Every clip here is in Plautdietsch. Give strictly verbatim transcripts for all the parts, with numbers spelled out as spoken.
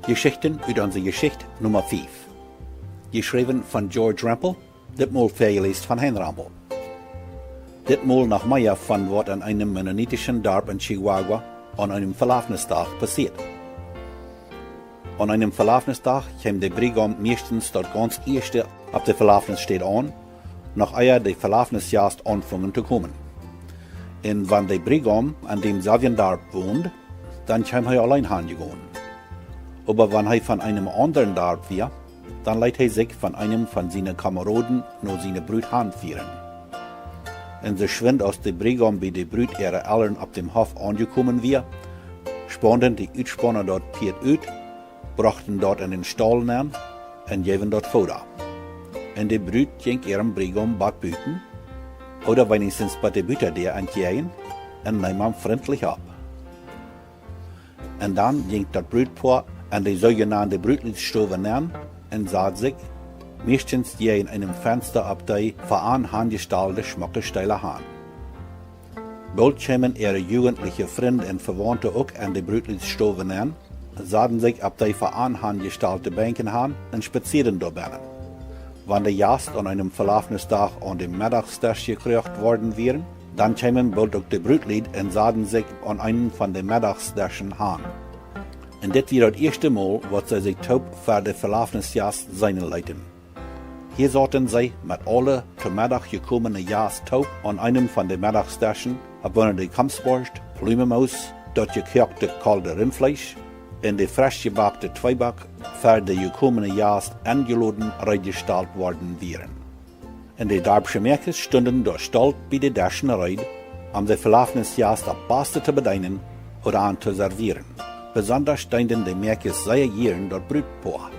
Jeschichten ut onse Jeschicht Numma fief. Jeschräwen von George Rempel, dit Mol väajeläst von Hein Rempel. Dit Mol noch mea von waut aun eenem mennonitischen Darp en Chihuahua aun eenem Velafnisdach passieet. Aun eenem Velafnisdach kjeem de Briegaum mieeschtens daut gaunz ieeschte opp de Velafnisstäd aun, noch ea de Velafnisjast aunfungen to komen. Un wan de Briegaum aun dämselwjen Darp wond, dan kjeem hee auleen hanjegonen. Oba wan hee von eenem aundren Darp wia, dan leet hee sikj von eenem von siene Kameroden no siene Brut hanfieren. Un soo schwind aus de Briegaum bie de Brut äare Elren opp däm Hoff aunjekomen wia, spaunden de Utspauna daut Pieet ut, brochten daut en dän Staul nenn un jeewen daut Fooda. Un de Brut jinkj äarem Briegaum bat buten, ooda weenichstens bat de Butadäa entjäajen, un neem am frintlich opp. Un dan jinkj daut Brutpoa en de soojenande Brutliedsstow nenn un sad sikj, mieeschtens jäajen eenem Fensta, opp dee fa an hanjestalde schmocke Steela han. Boolt kjeemen äare jugentliche Frind un Vewaunte uk en de Brutliedsstow nenn, saden sikj opp dee fa an hanjestalte Benkjen han un spazieeden doa bennen. Wan de Jast aun eenem Velafnisdach aun dän Meddachsdesch jekroacht worden wieren, dan kjeemen boolt uk de Brutlied un saden sikj aun eenen von de Meddachsdeschen han. Un dit wia daut ieeschte Mol, waut see sikj toop ver de Velafnisjast seenen leeten. Hia sauten see met aule to Meddach jekomene Jast toop aun eenem von de Meddachsdeschen, opp woone de Kampsborscht, Plumemoos, daut jekoakte kolde Rintfleesch un de fresch jebackte Tweeback ver de jekomene Jast enjeloden reedjestalt worden wieren. Un de darpsche Mäakjes stunden doa stolt bie de Deschen reed, om de Velafnisjast opp baste to bedeenen ooda an to servieren. Besondasch deenden de Mäakjes sea jieren daut Brutpoa.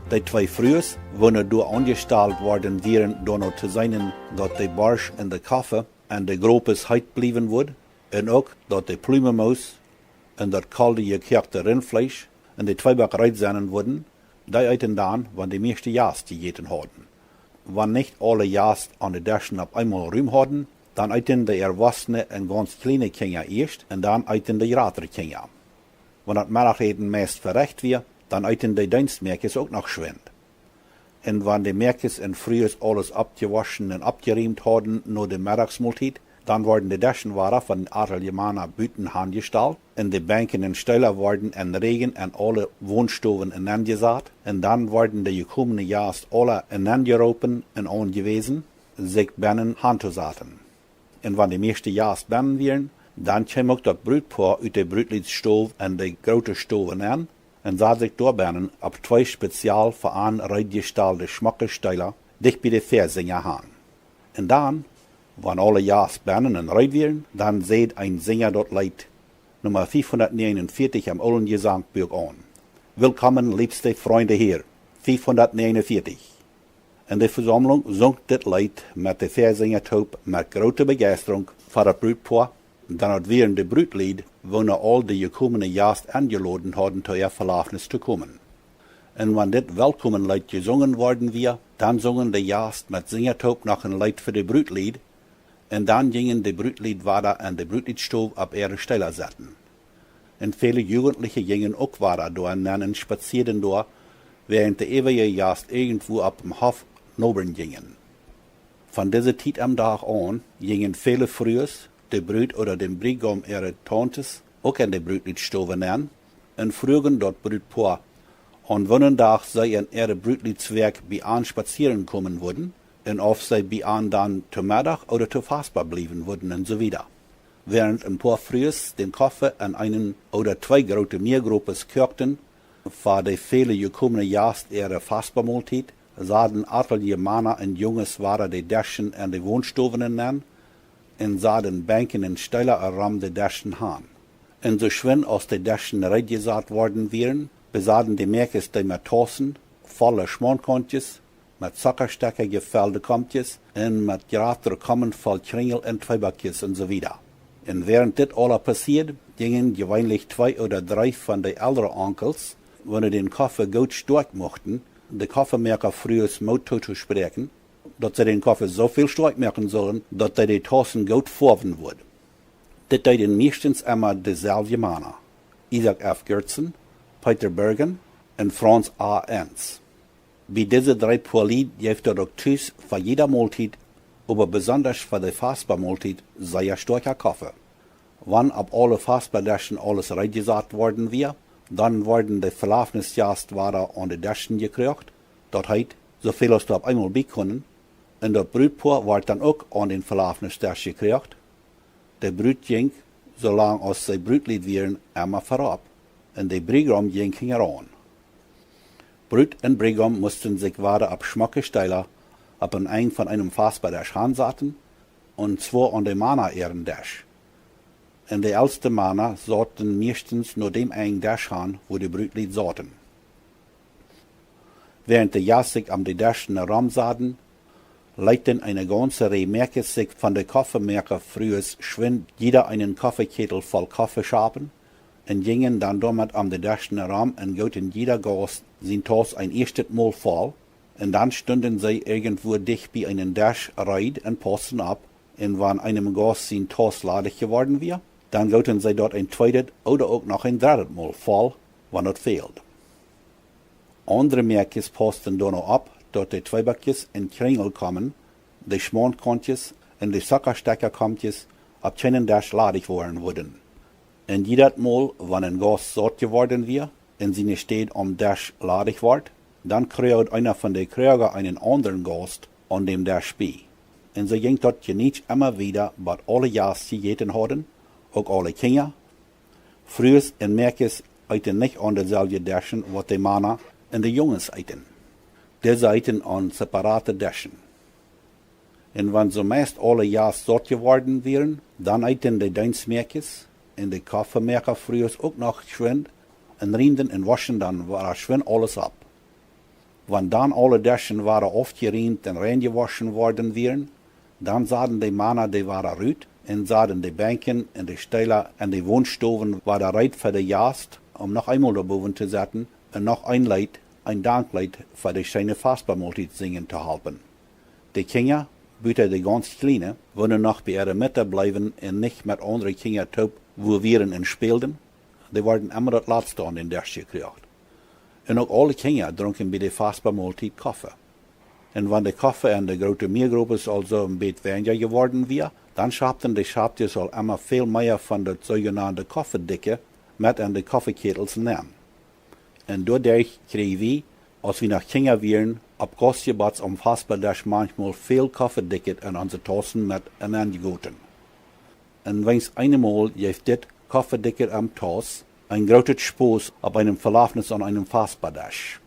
De twee Frues, woone doa aunjestalt worden wieren, doano to seenen, daut de Borscht un de Koffe un de Gropes heet bliewen wudd, un uk daut de Plumemoos un daut kolde jekoakte Rintfleesch un de Tweeback reed sennen wudden, dee eeten dan, wan de mieeschte Jast jejäten hauden. Wan nich aule Jast aun de Deschen opp eemol Rum hauden, dan eeten de erwossne un gaunz kjliene Kjinja ieescht un dan eeten de jratre Kjinja. Wan daut Meddachäten meist verecht wia, dan eeten de Deenstmäakjes uk noch schwind. Un wan de Mäakjes un Frues aules oppjewoschen un oppjerieemt hauden no de Meddachsmoltiet, dan worden de Deschen wada von atelje Mana buten hanjestalt, un de Benkjen un Steela worden en Räajen en aule Wonstowen enenjesat, un dan worden de jekomene Jast aula enenjeroopen un aunjewäsen, sikj bennen hantosaten. Un wan de mieeschte Jast bennen wieren, dan kjeem uk daut Brutpoa ut de Brutliedsstow en de groote Stow nenn un sad sikj doa bennen opp twee spezial fa an reedjestalde schmocke Steela dicht bie de Väasinja han. Un dan, wan aule Jast bennen un reed wieren, dan säd een Sinja daut Leet Numma fiefhundatneeununvieetich em oolen Jesankbuak aun. Willkommen, liebste Freunde, hier, fiefhundatneeununvieetich. Un de Vesaumlunk sunk dit Leet met de Väasinja toop met groote Bejeistrunk fa daut Brutpoa, dan daut wieren de Brutlied, woone aul de jekomene Jast enjeloden hauden, to äa Velafnis to komen. Un wan dit Welkomenleet jesungen worden wia, dan sungen de Jast met Sinja toop noch een Leet fa de Brutlied, un dan jinjen de Brutlied wada en de Brutliedsstow opp äare Steela setten. Un väle Jugentliche jinjen uk wada doa nenn un spazieeden doa, wäarent de äwaje Jast irjentwua opp däm Hoff nobren jinjen. Von dise Tiet aum Dach aun jinjen väle Frues, de Brut ooda däm Briegaum äare Tauntes, uk en de Brutliedsstow nenn un fruagen daut Brutpoa, aun woonen Dach see en äare Brutliedswäakj bie an spazieren komen wudden un auf see bie an dan to Meddach ooda to Vaspa bliewen wudden un soo wieda. Wäarent een poa Frues dän Koffe en eenen ooda twee groote Miagropes koakten fa de väle jekomene Jast äare Vaspamoltiet, saden atelje Mana un Junges wada de Deschen en de Wonstowen nenn un saden Benkjen un Steela rom de Deschen han. Un soo schwind aus de Deschen reedjesat worden wieren, besaden de Mäakjes dee met Taussen volle Schmaunkauntjes, met Zockastekja jefelde Kompkjes un met jratre Kommen voll Kjrinjel un Tweebackjes un soo wieda. Un wäarent dit aula passieed, jinjen jeweenlich twee ooda dree von de eldre Onkels, woone dän Koffe goot stoakj muchten, de Koffemoakafrues Moot tootospräakjen, daut see dän Koffe soo väl stoakj moaken sullen, daut dee de Taussen goot foawen wudd. Dit deeden mieeschtens emma deselwje Mana: Isaak F. Goertzen, Peter Bergen, un Franz A. Enns. Bie dise dree Poa Lied jeef daut uk tus fa jiede Moltiet, oba besondasch fa de Vaspamoltiet, sea stoakja Koffe. Wan opp aule Vaspadeschen aules reed jesat worden wia, dan worden de Velafnisjast wada aun de Deschen jekroacht, daut heet, soo väl aus doa opp eemol bie kunnen, un daut Brutpoa wort dan uk aun dän Velafnisdesch jekroacht. De Brut jinkj, soo lang aus see Brutlied wieren, emma verop, un de Briegaum jinkj hinjaraun. Brut un Briegaum musten sikj wada opp schmocke Steela opp een Enj von eenem Vaspadesch hansaten, un zwoa aun de Mana äaren Desch. Un de elste Mana sauten mieeschtens no däm Enj Desch han, wua de Brutlied sauten. Wäarent de Jast sikj om de Deschen romsaden, leeten eene gaunze Reaj Mäakjes sikj von de Koffemoakafrues schwind jieda eenen Koffekjätel voll Koffe schapen un jinjen dan doamet om de Deschen rom un gooten jieda Gaust sien Tauss een ieeschtet Mol voll, un dan stunden see irjentwua dicht bie eenen Desch reed un pausten opp, un wan eenem Gaust sien Tauss ladich jeworden wia, dan gooten see daut een tweedet ooda uk noch een dreddet Mol voll, wan daut fäld. Aundre Mäakjes pausten doano opp, daut de Tweebackjes un Krinjelkommen, de Schmaunkauntjes un de Zockastekjakomtjes opp kjeenen Desch ladich woaren wudden. Un jiedet Mol, wan een Gaust saut jeworden wia un siene Städ aum Desch ladich wort, dan kroagd eena von de Kroaga eenen aundren Gaust aun däm Desch bie. Un soo jinkj daut jenietsch emma wieda, bat aule Jast jejäten hauden, uk aule Kjinja. Frues un Mäakjes eeten nich aun deselwje Deschen, waut de Mana un de Junges eeten. Dise eeten aun separate Deschen. Un wan soo meist aule Jast saut jeworden wieren, dan eeten de Deenstmäakjes un de Koffemoakafrues uk noch schwind un riemden un woschen dan wada schwind aules opp. Wan dan aule Deschen wada aufjeriemt un rein jewoschen worden wieren, dan saden de Mana dee wada rut un saden de Benkjen un de Steela un de Wonstowen wada reed fa de Jast, om noch eemol doabowen to setten un noch een Leet, een Dankleet fa de scheene Vaspamoltiet sinjen to halpen. De Kjinja, buta de gaunz Kjliene, woonen noch bie äare Mutta bleewen un nich met aundre Kjinja toop wua wieren un spälden, dee worden emma daut latste aun dän Desch jekroacht. Un uk aule Kjinja drunken bie de Vaspamoltiet Koffe. Un wan de Koffe en de groote Miagropes aulsoo een bät weinja jeworden wia, dan schapten de Schapjes aul emma väl mea von daut soojenande Koffedikje met en de Koffekjätels nenn. Un doaderch kjrieejen wie, aus wie noch Kjinja wieren, opp Gaustjebots aum Vaspadesch manchmol väl Koffedikjet en onse Taussen met enenjegoten. Un weens eenmol jeef dit Koffedikjet aum Tauss een grootet Spos opp eenem Velafnis aun eenem Vaspadesch.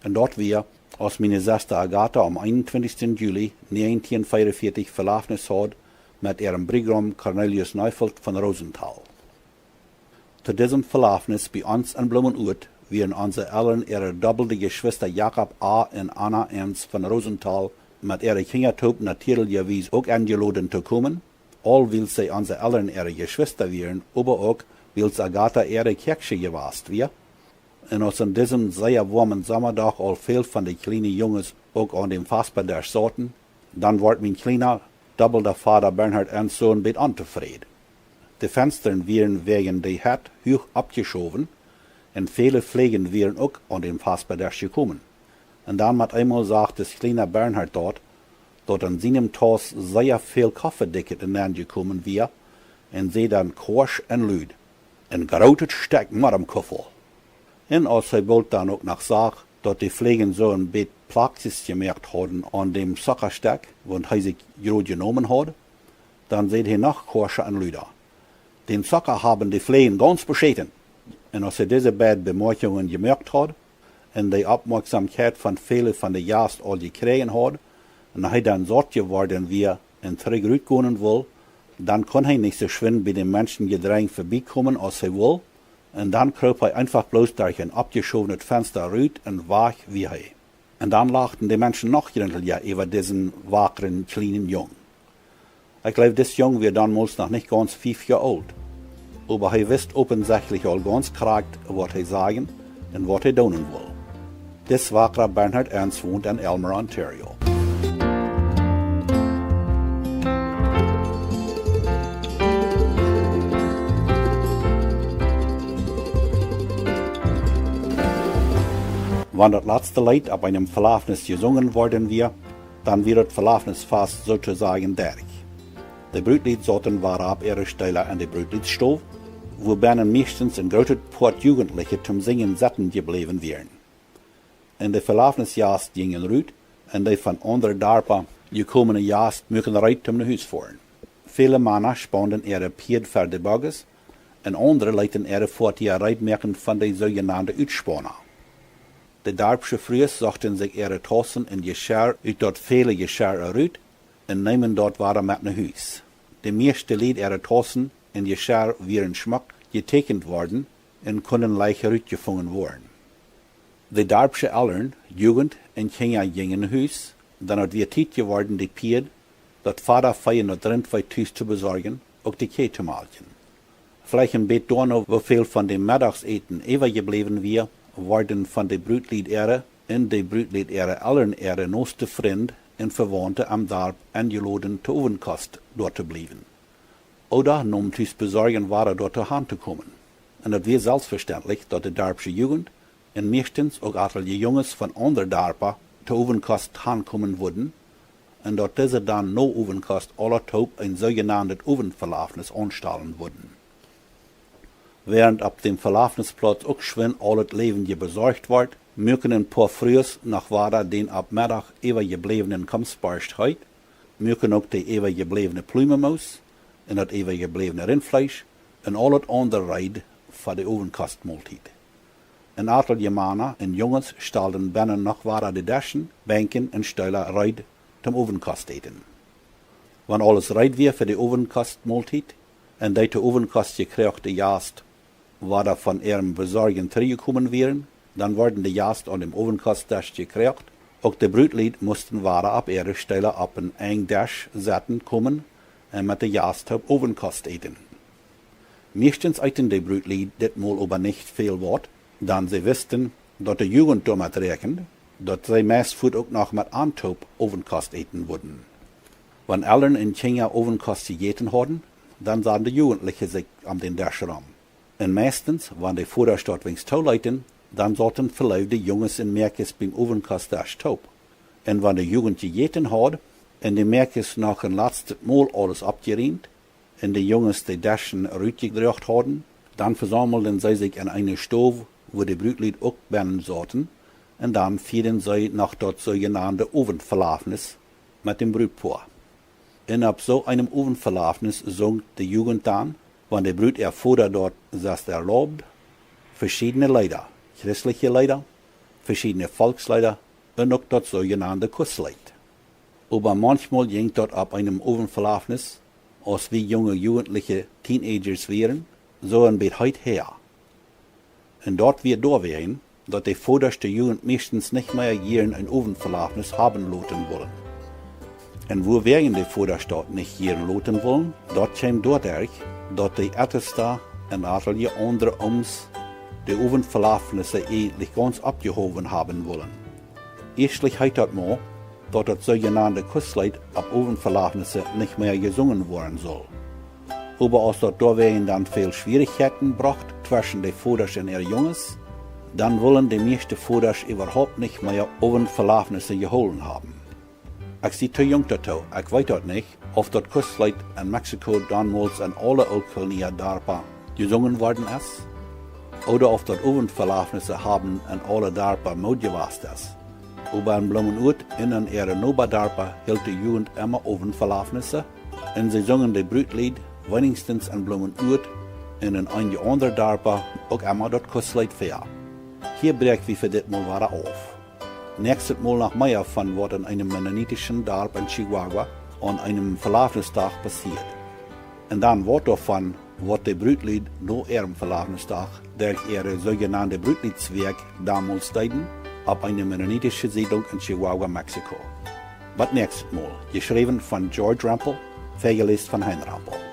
Un daut wia, aus miene Sesta Agatha aum eenuntwintichsten Juli näajentieen veeaunvieetich Velafnis haud met äarem Briegaum Cornelius Neufeld von Rosenthal. To disem Velafnis bie ons en Blumenort wieren onse Elren äare dobbelde Jeschwista Jakob A. un Anna Enns von Rosenthal met äare Kjinja toop natieeljawies uk enjeloden to komen, aul wiels see onse Elren äare Jeschwista wieren, oba uk wiels Agatha äare Kjäakjsche jewast wia. Un aus aun disem sea woamen Somadach aul väl von de kjliene Junges uk aun däm Vaspadesch sauten, dan wort mien kjliena, dobbelda Vada Bernhard Enns soo een bät ontofräd. De Fenstren wieren wäajen de Hett huach oppjeschowen, un väle Fläajen wieren uk aun däm Vaspadesch jekomen. Un dan met eemol sach dis kjliena Bernhard daut, daut en sienem Tauss sea väl Koffedikjet enenjekomen wia, un säd dan korsch un lud: "Een grootet Stekj Moddeemkuffel." Un aus hee boolt dan uk noch sach, daut de Fläajen soo een bät Plakjes jemoakt hauden aun däm Zockastekj, waut hee sikj jrod jenomen haud, dan säd hee noch korscha un luda: "Dän Zocka haben de Fläajen gaunz beschäten." Un aus hee dise beid Bemoakjungen jemoakt haud un de Oppmoakjsomkjeit von väle von de Jast aul jekjräajen haud, un hee dan saut jeworden wia un trigj rutgonen wull, dan kunn hee nich soo schwind bie däm Menschenjedrenj vebiekomen aus hee wull, un dan kroop hee eefach bloos derch een oppjeschownet Fensta rut un wajch wia hee. Un dan lachten de Menschen noch jrintlicha äwa disen wakren kjlienen Jung. Ekj jleew, dis Jung wia donmols noch nich gaunz fief Joa oolt, oba hee wist opensechtlich aul gaunz krakjt, waut hee sajen un waut hee doonen wull. Dis wakra Bernhard Enns wont en Aylmer, Ontario. Wan daut latste Leet opp eenem Velafnis jesungen worden wia, dan wia daut Velafnisfast soo to sajen derch. De Brutlied sauten wada opp äare Stäla en de Brutliedstow, wua bennen mieeschtens een grootet Poat Jugentliche toom Sinjen setten jebläwen wieren. Un de Velafnisjast jinjen rut, un de von aundre Darpa jekomne Jast muaken reed toom no Hus foaren. Väle Mana spaunden äare Pieed ver de Bogges, un aundre leeten äare Foatieja reed moaken von de soojenande Utspaunen. De darpsche Frues sochten sikj äare Taussen un Jeschirr ut daut väle Jeschirr rut un neemen daut wada met no Hus. De mieeschte Lied äare Taussen un Jeschirr wieren schmock jeteakjent worden un kunnen leicht rutjefungen woaren. De darpsche Elren, Jugent un Kjinja jinjen no Hus, dan daut wia Tiet jeworden, de Pieed, daut Fodavee un daut Rintvee tus to besorjen, uk de Kjieej to malkjen. Veleicht een bät doano, woo väl von däm Meddachsäten äwajebläwen wia, worden von de Brutlied äare un de Brutlied äare Elren äare noste Frind un Vewaunte aum Darp enjeloden, to Owentkost doa to bliewen. Ooda noom tus besorjen wada doa to han to komen. Un daut wia selfstvestentlich, daut de darpsche Jugent un mieeschtens uk atelje Junges von aundre Darpa to Owentkost hankomen wudden, un daut dise dan no Owentkost aula toop een soojenandet Owentvelafnis aunstalen wudden. Wäarent opp däm Velafnisplauz uk schwind aulet Läwendje besorcht wort, muaken een poa Frues noch wada dän opp Meddach äwajebläwnen Komstborscht heet, muaken uk de äwajebläwne Plumemoos un daut äwajebläwne Rintfleesch un aulet aundre reed fa de Owentkost Moltiet. Un atelje Mana un Junges stalden bennen noch wada de Deschen, Benkjen un Stäla reed toom Owentkost äten. Wan aules reed wia fa de Owentkost Moltiet un de to Owentkost jekroachte Jast wada von äarem Besorjen trigjjekomen wieren, dan worden de Jast aun däm Owentkostdesch jekroacht. Uk de Brutlied musten wada opp äare Stäla opp een Enj Desch setten komen un met de Jast toop Owentkost äten. Mieeschtens eeten de Brutlied dit Mol oba nich väl waut, dan see wisten, daut de Jugent doamet räakjend, daut see meist fuaz uk noch met an toop Owentkost äten wudden. Wan Elren un Kjinja Owentkost jejäten hauden, dan saten de Jugentliche sikj om dän Desch rom. Un meistens, wan de Vodasch daut weens tooleeten, dan sauten veloowde Junges un Mäakjes biem Owentkostdesch toop. Un wan de Jugent jejäten haud un de Mäakjes noch een latstet Mol aules oppjerieemt un de Junges de Deschen rutjedroacht hauden, dan vesaumelden see sikj en eene Stow, wua de Brutlied uk bennen sauten, un dan fieeden see noch daut soojenande Owentvelafnis met däm Brutpoa. Un opp soo eenem Owentvelafnis sunk de Jugent dan, wan de Brut äa Voda daut sest erlaubt, veschiedne Leeda, christliche Leeda, veschiedne Volksleeda un uk daut soojenande Kussleet. Oba manchmol jinkj daut opp eenem Owentvelafnis, aus wie junge Jugentliche, Teenagers wieren, soo een bät heet häa. Un daut wia doawäajen, daut de Vodasch de Jugent mieeschtens nich mea jieren een Owentvelafnis haben loten wullen. Un wuawäajen de Vodasch daut nich jieren loten wullen, daut kjeem doaderch, daut de Ettesta un atelje aundre Ooms de Owentvelafnisse eejentlich gauns oppjehowen haben wullen. Ieeschtlich heet daut mau, daut daut soojenande Kussleet opp Owentvelafnisse nich mea jesungen woaren sull. Oba aus daut doawäajen dan väl Schwierichkjeiten brocht tweschen de Vodasch un äare Junges, dan wullen de mieeschte Vodasch äwahaupt nich mea Owentvelafnisse jehoolen haben. Ekj sie too junk doatoo, ekj weet daut nich, auf daut Kussleet en Mexiko donmols en aule Ooltkolonia Darpa jesungen worden es, ooda auf daut Owentvelafnisse haben en aule Darpa Mood jewast es. Oba en Bloomenuat un en äare Nobadarpa hilt de Jugent emma Owentvelafnisse, un see sungen de Brutlied weenichstens en Bloomenuat un en eenje aundre Darpa uk emma daut Kussleet väa. Hia bräakj wie fa dit Mol wada auf. Näakjstet Mol noch mea von waut en eenem mennonitischen Darp en Chihuahua aun eenem Velafnisdach passieet. Un dan waut doavon, waut de Brutlied no äarem Velafnisdach derch äare soojenande Brutliedswäakj donmols deeden, opp eene mennonitische Siedlunk en Chihuahua, Mexiko. Bat näakjstet Mol, jeschräwen von George Rempel, väajeläst von Hein Rempel.